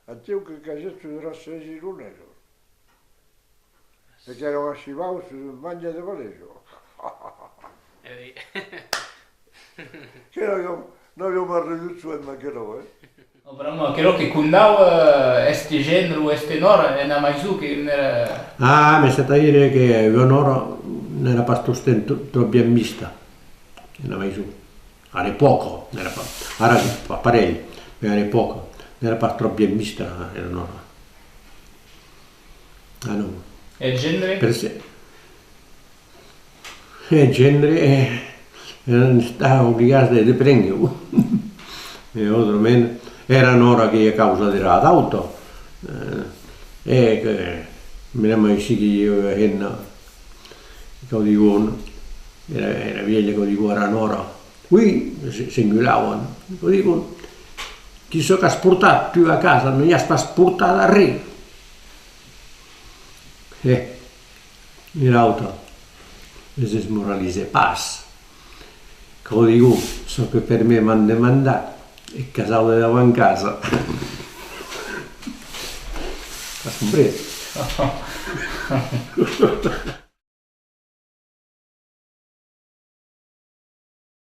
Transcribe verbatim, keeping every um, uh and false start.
Atiu que casèt sus era sèis ironesos. E qu'èra un achivaus sus un mange de Valèjo. E oui. Que n'aviam, n'aviam arridut soent d'aquerò, eh? Vraiment, aquerò que condava, eh, èster gendre o èster nòra ena maison que n'èra... Ah, mais c'est-à-dire que ua nòra n'èra pas tostemps tro-, tròp bien vista ena maison. A l'epòca, n'èra pas, ara, pas parelh, mais a l'epòca, n'èra pas tròp bien vista era nòra. Ah, non. E eth gendre? Per se, eth gendre, eh, èran estats obligats de, de prénguer-o. E autrament, era nòra qu'ei a causa dera dauta. Eh, e que, mira, mai si que i a ua hemna, cau digon, era, era vielha cau digon ara nòra. Oui, se, s'engulavan. Cau digon, qui çò qu'as portat tu a casa, non i as pas portat arren. Eh, era auta, les desmoralize pas. Cau digon, çò que per me m'an demandat, eth casau de davant casa. As comprés?